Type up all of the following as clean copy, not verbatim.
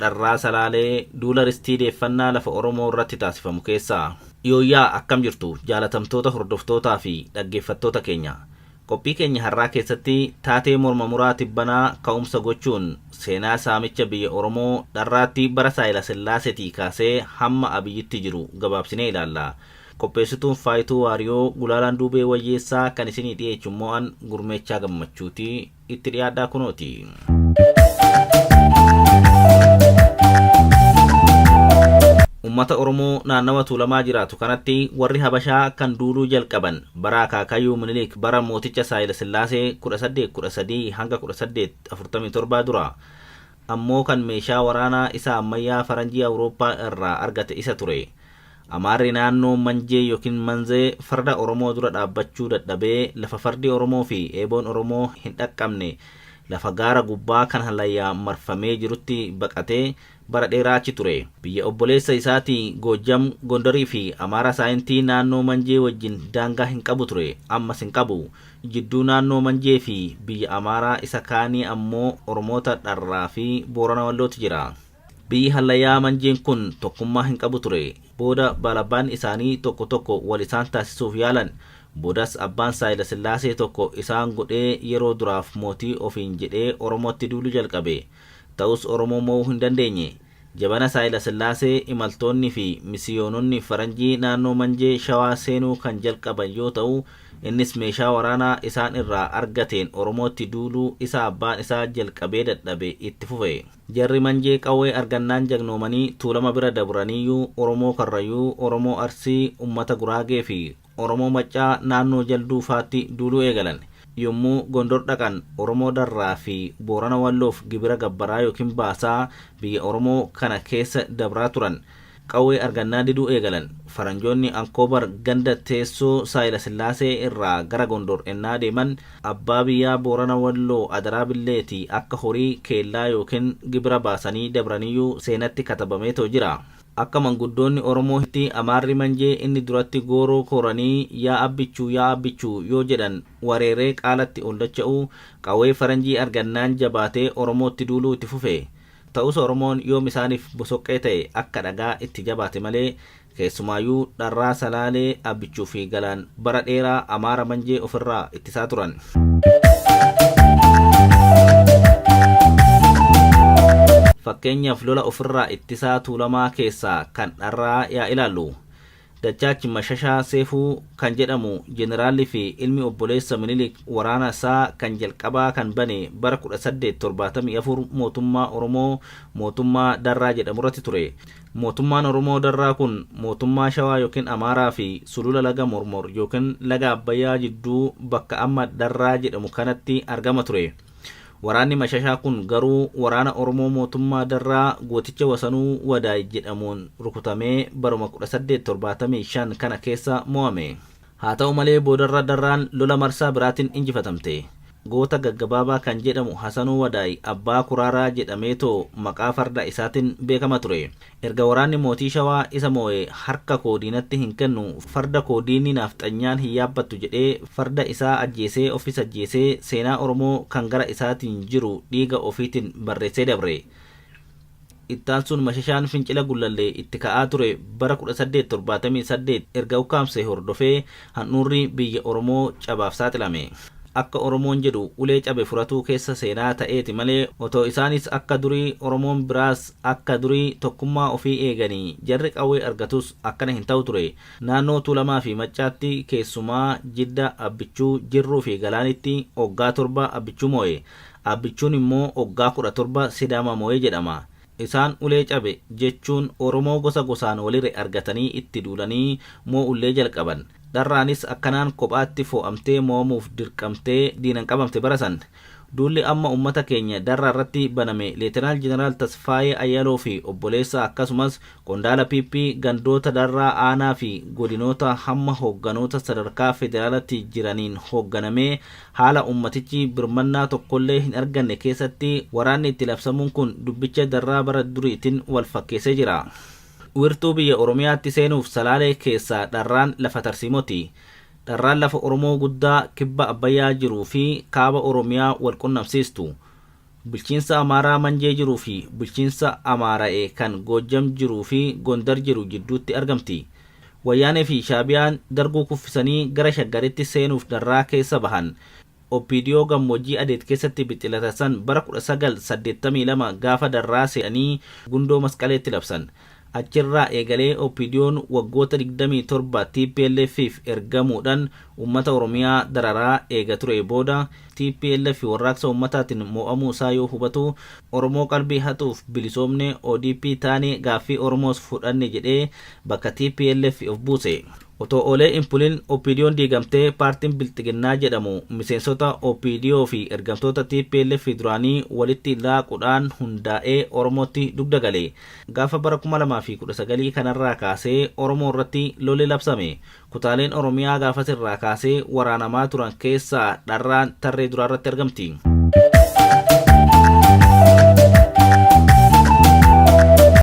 Dharraa Salaalee duula ristii deeffannaa lafa Oromoo irratti taasifamu keessaa. Yooyyaa akkam jirtu jaalatamtoota hordoftootaa fi dhaggeeffattoota keenya. Qophii keenya har'aa keessatti taatee morma muraa tibbanaa ka'umsa gochuun seenaa saamicha biyya Oromoo Dharraatti bara Saayilasillaasetii kaasee hamma Abiyyitti jiru gabaabsinee ilaalla. Qopheessituun Faayituu Waariyoo, gulaalaan Duubee Wayyeessaa kan isinii dhiyeechu immoo an Gurmeechaa Gammachuuti. Itti dhiyaadhaa kunooti. Ummata Oromoo naannawa Tuulamaa jiraatu kanatti warri Habashaa kan duuluu jalqaban bara akaakayyuu Minilik bara mooticha Saahilasillaasee 1813 hanga 1847 dura. Ammoo kan meeshaa waraanaa isa ammayyaa faranjii Awurooppaa irraa argate isa ture. Amaarri naannoo Manjee ykn Manzee farda Oromoo dura dhaabbachuu dadhabee lafa fardi Oromoo fi eeboon Oromoo hin dhaqqabne lafa gaara gubbaa kan hallayyaan marfamee jirutti baqatee bara dheeraa achi ture. Biyya obboleessa isaatii Goojjam, Gondarii fi Amaara Saayintii naannoo Manjee wajjin daangaa hin qabu ture, ammas hin qabu. Jidduu naannoo Manjee fi biyya Amaaraa isa kaanii ammoo Oromoota Dharraa fi Boorana Wallootu jira. Biyyi hallayyaa Manjeen kun tokkummaa hin qabu ture. Booda baalabbaanni isaanii tokko tokko wal isaan taasisuuf yaalan. Boodas abbaan Saahilasillaasee tokko isaan godhee yeroo duraaf mootii ofiin jedhee Oromootti duuluu jalqabe. Ta'us Oromoo mo'uu hin dandeenye. Jabana Saahilasillaasee imaltoonni fi misiyoononni Faranjii naannoo Manjee Shawaa seenuu kan jalqaban yoo ta'u, innis meeshaa waraanaa isaan irraa argateen Oromootti duuluu isa abbaan isaa jalqabee dadhabe itti fufe. Jarri Manjee qawwee argannaan jagnoomanii Tuulama bira dabraniiyyuu Oromoo Karrayyuu, Oromoo Arsii, ummata Guraagee fi Oromoo Maccaa naannoo Jalduu faatti duuluu eegalan. Yommuu Gondor dhaqan Oromoo Darraa fi Boorana Walloof gibira gabbaraa ykn baasaa biyya Oromoo kana keessa dabraa turan. Qawwee argannaan diduu eegalan. Faranjoonni Ankoobar ganda teessoo Saahilasillaasee irraa gara Gondor ennaa deeman abbaa biyyaa Boorana Walloo Adaraa Billeetii akka horii keellaa ykn gibira baasanii dabraniyyuu seenatti katabameetoo jira. Akka manguddoonni Oromoo tti Amaarri Manjee inni duratti gooroo kooranii yaa Abbichuu yaa Abbichuu yoo jedhan wareeree qaalatti ol dacha'u qawwee faranjii argannaan jabaatee Oromootti duuluu itti fufe. Ta'us Oromoon yoom isaaniif bosoqqee ta'e akka dhagaa itti jabaate malee keessumaayyuu Dharraa Salaalee Abbichuu fi Galaan bara dheeraa Amaara Manjee ofirraa ittisaa turan. Fakkeenyaaf lola ofirraa ittisaa Tuulamaa keessaa kan Dharraa yaa ilaallu. Dachaachi Mashashaa Seefuu kan jedhamu jeneraalli fi ilmi obboleessa Minilik waraana isaa kan jalqabaa kan bane bara 1874 mootummaa Oromoo mootummaa Darraa jedhamurratti ture. Mootummaan Oromoo Darraa kun mootummaa Shawaa ykn Amaaraa fi sulula laga Mormor ykn laga Abbayyaa jidduu bakka amma Darraa jedhamu kanatti argama ture. Waraanni Mashashaa kun garuu waraana Oromoo mootummaa Darraa gooticha Wasanuu Wadaay jedhamuun rukutamee baruma 1875 kana keessa mo'ame. Haa ta'u malee boodarra Darraan lola marsaa biraatin injifatamte. Goota Gaggabaabaa kan jedhamu Hasanuu Wadaay Abbaa Kuraaraa jedhameetoo maqaa farda isaatin beekama ture. Erga waraanni mootii Shawaa isa moo'ee harka koo diinatti hin kennu, farda koo diinni naafxanyaan hin yaabbattu jedhee farda isaa ajjeesee ofis ajjeesee seenaa Oromoo kan gara isaatiin jiru dhiiga ofiitin barreessee dabre. Ittaansuun Mashashaan fincila Gullallee itti ka'aa ture bara 1878 erga ukkaamsee hordofee handhuurri biyya Oromoo cabaaf saaxilame. Akka Oromoon jedhu ulee cabe furatuu keessa seenaa ta'eeti malee otoo isaanis akka durii Oromoon biraas akka durii tokkummaa ofii eeganii jarri qawwee argatus akkana hin ta'u ture. Naannoo Tuulamaa fi Maccaatti keessumaa Jidda, Abbichuu, Jirruu fi Galaanitti oggaa torba Abbichuu moo'e. Abbichuun immoo oggaa 17 Sidaamaa moo'e jedhama. Isaan ulee cabe jechuun Oromoo gosa gosaan walire argatanii itti duulanii moo'ullee jalqaban. Dharraanis akkanaan kophaatti foo'amtee moo'amuuf dirqamtee diinan qabamte bara san. Duulli amma ummata keenya Darraarratti baname Leetenaal Jeneraal Tasfaayee Ayyaloo fi obboleessa akkasumas Qondaala PP gandoota Darraa aanaa fi godinoota hamma hoogganoota sadarkaa federaalatti jiraniin hoogganamee haala ummatichi birmannaa tokkollee hin arganne keessatti waraanni itti labsamuun kun dubbicha Darraa bara duriitin wal fakkeessee jira. Wirtuu biyya Oromiyaatti seenuuf Salaalee keessaa Dharraan lafa tarsiimoti. Dharraan lafa Oromoo guddaa kibba Abbayyaa jiruu fi kaaba Oromiyaa wal qunnamsiistu. Bulchiinsa Amaaraa Manjee jiruu fi bulchiinsa Amaara'e kan Goojjam jiruu fi Gondar jiru jidduutti argamti. Wayyaanee fi Shaabiyaan Darguu kuffisanii gara Shaggaritti seenuuf Dharraa keessa bahan. OPDO gammoojjii Adeet keessatti bixxilatan san bara 1982 gaafa Darraa seenanii Gundoo Masqaleetti labsan. Achirraa eegalee OPDOn waggoota 27 TPLFf ergamuudhan ummata Oromiyaa dararaa eega turee booda tplf warraaqsa ummataatin moo'amuu isaa yoo hubatu Oromoo qalbii hatuuf bilisoomne odp taane gaaffii Oromoos fudhanne jedhee bakka tplf of buuse. Otoo oolee hin bulin OPDOn diigamtee paartiin Bilxiginnaa jedhamu miseensota OPDO fi ergamtoota tplf duraanii walitti laaqudhaan hundaa'ee Oromootti dugda gale. Gaafa bara 2019 kanarraa kaasee Oromoo irratti lolli labsame. Kutaaleen Oromiyaa gaafasirraa kaasee waraanamaa turan keessaa Dharraan tarree duraarratti argamti.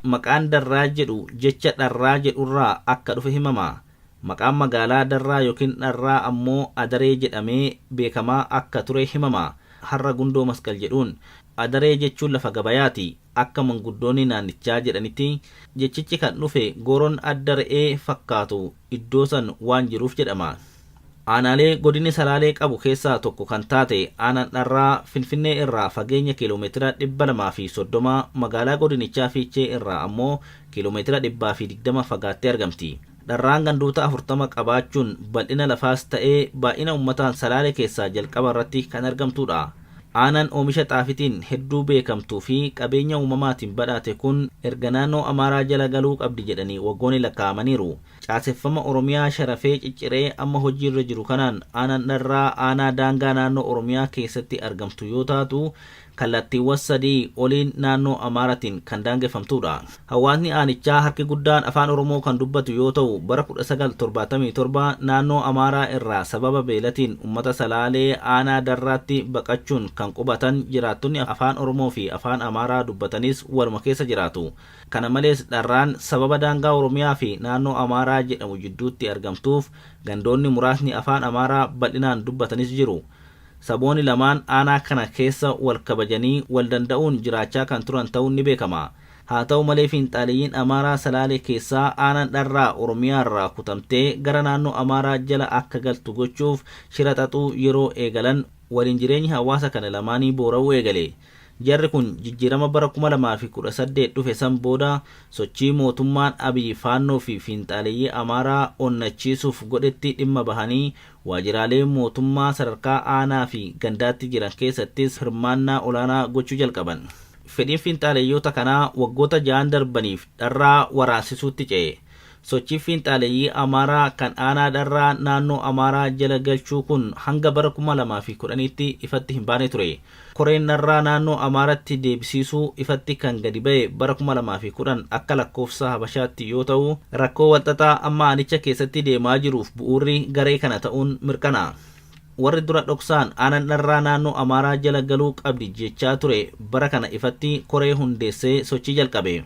Maqaan Darraa jedhu jecha Dharraa jedhurraa akka dhufe himama. Maqaan magaalaa Darraa yookiin Dharraa ammoo Adaree jedhamee beekamaa akka ture himama. Har'a Gundoo Masqal jedhuun. Adaree jechuun lafa gabayaati. Akka manguddoonni naannichaa jedhanitti, jechichi kan dhufe gooroon adda re'ee fakkaatu iddoo san waan jiruuf jedhama. Aanaalee Godinni Salaalee qabu keessaa tokko kan taate Aanaan Dharraa Finfinnee irraa fageenya kiiloomeetira 230, magaalaa godinichaa Fiichee irraa ammoo kiiloomeetira 120 fagaattee argamti. Dharraan gandoota 40 qabaachuun bal'ina lafaas ta'ee baay'ina ummataan Salaalee keessaa jalqaba irratti kan argamtuudha. Aanaan oomisha xaafitiin hedduu beekamtuu fi qabeenya uumamaatiin badhaate kun erga naannoo Amaaraa jala galuu qabdi jedhanii waggoonni lakkaa'amaniiru. Caaseffama Oromiyaa sharafee cicciree amma hojiirra jiru kanaan Aanaan Dharraa aanaa daangaa naannoo Oromiyaa keessatti argamtu yoo taatu kallattiiwwan sadii oliin naannoo Amaaratiin kan daangeffamtuudha. Hawaasni aanichaa harki guddaan Afaan Oromoo kan dubbatu yoo ta'u, bara 1977 naannoo Amaaraa irraa sababa beelatiin ummata Salaalee aanaa Darraatti baqachuun kan qubatan jiraattonni Afaan Oromoo fi Afaan Amaaraa dubbatanis waluma keessa jiraatu. Kana malees Dharraan sababa daangaa Oromiyaa fi naannoo Amaaraa jedhamu jidduutti argamtuuf gandoonni muraasni Afaan Amaaraa bal'inaan dubbatanis jiru. Sabooni lamaan aanaa kana keessa wal kabajanii wal danda'uun jiraachaa kan turan ta'uun ni beekama. Haa ta'u malee fiinxaaleyyiin Amaaraa Salaalee keessaa aanaan Dharraa Oromiyaarraa kutamtee gara naannoo Amaaraa jala akka galtu gochuuf shira xaxuu yeroo eegalan waliin jireenyi hawaasa kana lamaanii boora'uu eegale. Jarri kun jijjiirama bara 2018 dhufe san booda sochii mootummaan Abiy Faannoo fi fiinxaaleyyii Amaaraa onnachiisuuf godhetti dhimma bahanii waajjiraalee mootummaa sadarkaa aanaa fi gandaatti jiran keessattis hirmaannaa olaanaa gochuu jalqaban. Fedhiin fiinxaaleyyoota kanaa waggoota ja'an darbaniif Dharraa waraansisuutti ce'e. Sochiin fiinxaaleyyii Amaaraa kan aanaa Dharraa naannoo Amaaraa jala galchuu kun hanga bara 2010tti ifatti hin baane ture. Koreen Dharraa naannoo Amaaratti deebisiisuu ifatti kan gadi ba'e bara 2010 akka lakkoofsa Habashaatti yoo ta'u, rakkoo walxaxaa amma aanicha keessatti deemaa jiruuf bu'uurri garee kana ta'uun mirkana. Warri dura dhoksaan aanan Dharraa naannoo Amaaraa jala galuu qabdi jechaa ture bara kana ifatti koree hundeessee sochii jalqabe.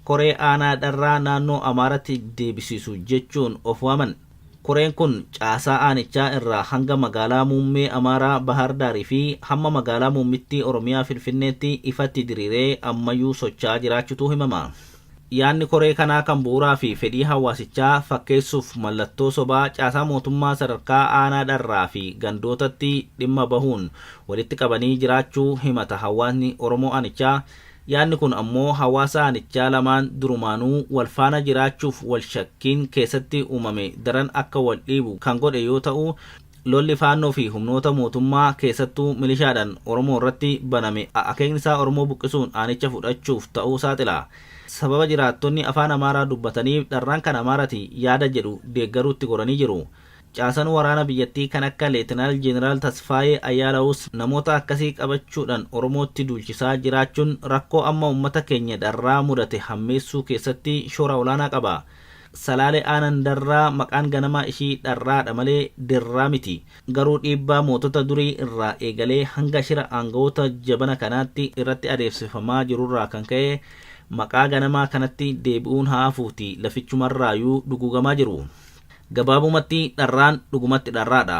Koree aanaa Dharraa naannoo Amaaratti deebisiisu jechuun of waaman. Koreen kun caasaa aanichaa irraa hanga magaalaa muummee Amaaraa Bahaar Daar fi hamma magaalaa muummittii Oromiyaa Finfinneetti ifatti diriiree ammayyuu socha'aa jiraachutu himama. Yaadni koree kanaa kan bu'uuraa fi fedhii hawaasichaa fakkeessuuf mallattoo sobaa caasaa mootummaa sadarkaa aanaa Dharraa fi gandootatti dhimma bahuun walitti qabanii jiraachuu himata hawaasni Oromoo aanichaa. Yaadni kun ammoo hawaasa aanichaa lamaan durumaanuu wal faana jiraachuuf wal shakkiin keessatti uumame daran akka wal dhiibu kan godhe yoo ta'u, Lolli Faannoo fi humnoota mootummaa keessattuu milishaadhaan Oromoo irratti baname akeekni isaa Oromoo buqqisuun aanicha fudhachuuf ta'uu saaxila. Sababa jiraattonni Afaan Amaaraa dubbataniif Dharraan kan Amaarati yaada jedhu deeggaruutti goranii jiru. Caasan waraana biyyattii kan akka Leetenaal Jeneraal Tasfaayee Ayyaalawus namoota akkasii qabachuudhaan Oromootti duulchisaa jiraachuun rakkoo amma ummata keenya Dharraa mudate hammeessuu keessatti shoora olaanaa qaba. Salaale Aanan Darraa maqaan ganamaa ishii Dharraadha malee Dirraa miti. Garuu dhiibbaa mootota durii irraa eegalee hanga shira aangawoota jabana kanaatti irratti adeemsifamaa jirurraa kan ka'e maqaa ganamaa kanatti deebi'uun haa hafuutii lafichumarraayuu duguugamaa jiru. Gabaabumatti Dharraan dhugumatti Dharraadha.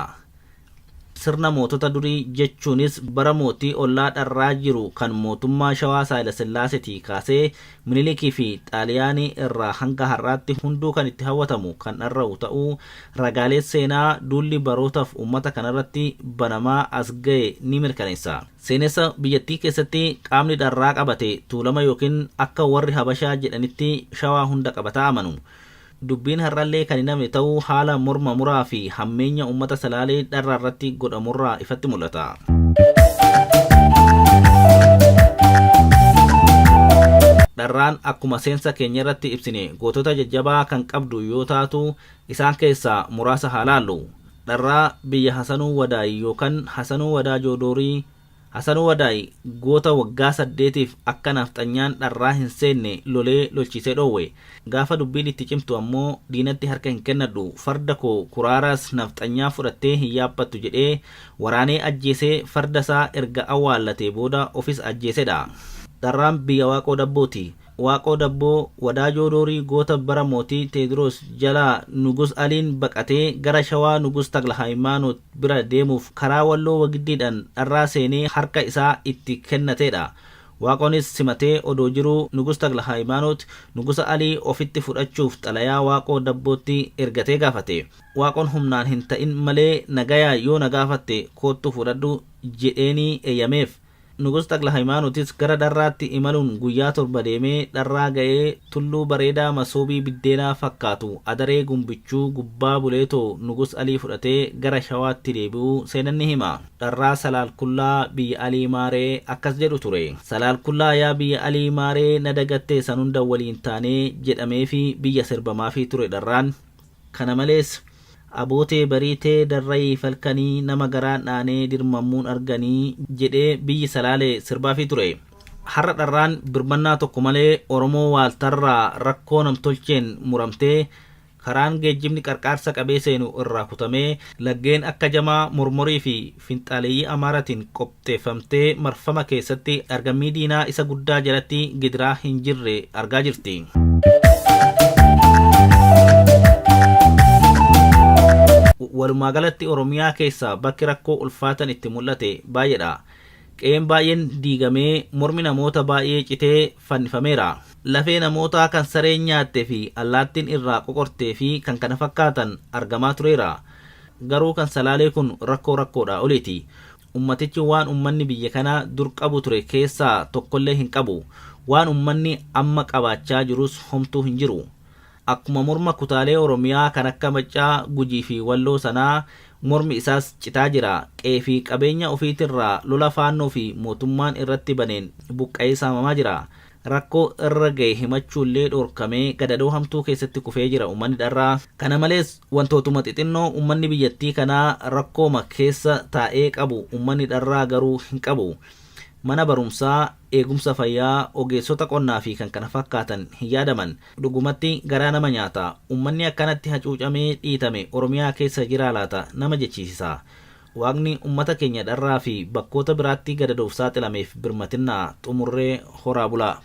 Sirna mootota durii jechuunis bara mootii ollaa Dharraa jiru kan mootummaa Shawaa Saayilasillaasetii kaasee Minilikii fi Xaaliyaanii irraa hanga har'aatti hunduu kan itti hawwatamu kan dharra'u ta'uu ragaalee seenaa duulli barootaaf uummata kanarratti banamaa as ga'e ni mirkaneessa. Seenessa biyyattii keessatti qaamni Dharraa qabate Tuulama yookiin akka warri Habashaa jedhanitti Shawaa hunda qabataa amanu. Dubbiin har'allee kan hin hafne ta'uu haala morma muraa fi hammeenya uummata Salaalee Dharraa irratti godhamurraa ifatti mul'ata. Dharraan akkuma seensa keenya irratti ibsine gootota jajjabaa kan qabdu yoo taatu isaan keessaa muraasa haa laallu. Dharraa biyya Hasanuu Wadaay yookan Hasanuu Wadaajoo Doorii Hasanuu Wadaay goota waggaa saddeetiif akka naafxanyaan Dharraa hin seenne lolee lolchiisee dhoowwe. Gaafa dubbiin itti cimtu ammoo diinatti harka hin kennadhu, farda koo Kuraaraas nafxanyaa fudhattee hin yaabbattu jedhee waraanee ajjeesee farda isaa erga awwaallatee booda ofis ajjeesedha. Dharraan biyya Waaqoo Dabbooti. Waaqoo Dabboo, Wadaajoo Doorii goota bara mootii Teediroos jalaa Nugus Aliin baqatee gara Shawaa Nugus Taklahaymaanoot bira deemuuf karaa Walloo Wagiddiidhaan Dharraa seenee harka isaa itti kennateedha. Waaqoonis simatee odoo jiruu Nugus Taklahaymaanoot Nugusa Alii ofitti fudhachuuf xalayaa Waaqoo Dabbootti ergatee gaafate. Waaqoon humnaan hin ta'in malee nagayaan yoo na gaafatte koottu fudhadhu jedheenii eeyyameef. Nugus Taklahaymaanotis gara Dharraatti imaluun guyyaa 7 deemee Dharraa ga'ee tulluu bareedaa masoobii biddeenaa fakkaatu Adaree Gumbichuu gubbaa buleetoo Nugus Alii fudhatee gara Shawaatti deebi'uu seenan ni hima. Dharraa Salaalkullaa biyya Alii Maaree akkas jedhu ture. Salaalkullaa yaa biyya Alii Maaree na dagattee san hunda waliin taanee jedhameefii biyya sirbamaafii ture Dharraan. Kana malees, Abootee bariitee darrayii falkanii nama garaan dhaanee dirmammuun arganii jedhee biyyi Salaalee sirbaafii ture. Har'a Dharraan birmannaa tokko malee Oromoo waaltarraa rakkoo namtolcheen muramtee, karaan geejjibni qarqaarsa qabee seenu irraa kutamee, laggeen akka Jamaa, Mormorii fi finxaaleyyii Amaaratiin qopxeeffamtee marfama keessatti argammii diinaa isa guddaa jalatti gidiraa hin jirre argaa jirti. Walumaagalatti Oromiyaa keessaa bakki rakkoo ulfaatan itti mul'ate baay'eedha. Qe'een baay'een diigamee, mormi namoota baay'ee citee fannifameera. Lafee namootaa kan sareen nyaatte fi allaattiin irraa qoqortee fi kkf argamaa tureera. Garuu kan Salaalee kun rakkoo rakkoodhaa oliiti. Ummatichi waan ummanni biyya kanaa dur qabu ture keessaa tokkollee hin qabu. Waan ummanni amma qabaachaa jirus homtuu hin jiru. Akkuma morma kutaalee Oromiyaa kan akka Maccaa, Gujii fi Walloo sanaa mormi isaas citaa jira. Qe'ee fi qabeenya ofiitirraa lola Faannoo fi mootummaan irratti baneen buqqa'ee saamamaa jira. Rakkoo irra ga'e himachuullee dhoorkamee gadadoo hamtuu keessatti kufee jira ummanni Dharraa. Kana malees wantootuma xixinnoo ummanni biyyattii kanaa rakkooma keessa taa'ee qabu ummanni Dharraa garuu hin qabu. Mana barumsaa, eegumsa fayyaa, ogeessota qonnaa fi kkf hin yaadaman. Dhugumatti garaa nama nyaata. Ummanni akkanatti hacuucamee dhiitame Oromiyaa keessa jiraa laata nama jechiisisa. Waaqni ummata keenya dharraa fi bakkoota biraatti gadadoof saaxilameef birmatinnaa. Xumurree horaa bulaa.